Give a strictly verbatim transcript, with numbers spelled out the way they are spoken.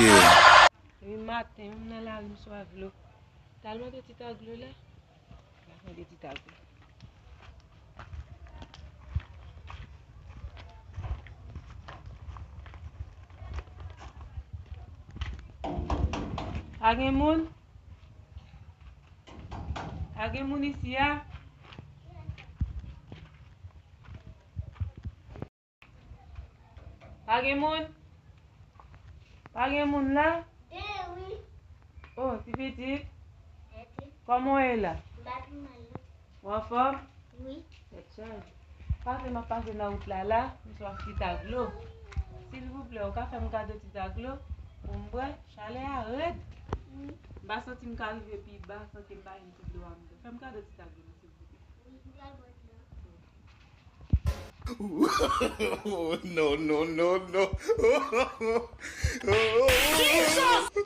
Yeah. Epi maten, m nan lari, m swaf dlo. T al mande ti ta dlo la. L al mande ti ta dlo. Pa gen moun? Pa gen moun isi a? Pa gen moun? Pa gen moun la? Gen, wi. Oh, ti pitit. Eti. Kòman w ye la? M pa pi mal, non. Ou anfòm? Wi. Tèt chaje. Pase, m ap pase nan wout la la, m swaf ti ta dlo. Silvouplè, ou ka fè m kado ti ta dlo pou m bwè? Chalè a rèd. Wi. M pa santi m ka rive pi ba san ke m pa jwenn ti dlo a m bwè. Fè m kado ti ta dlo, silvouplè. Wi, m pral bwè dlo. Oh, no, no, no, no. Jesus!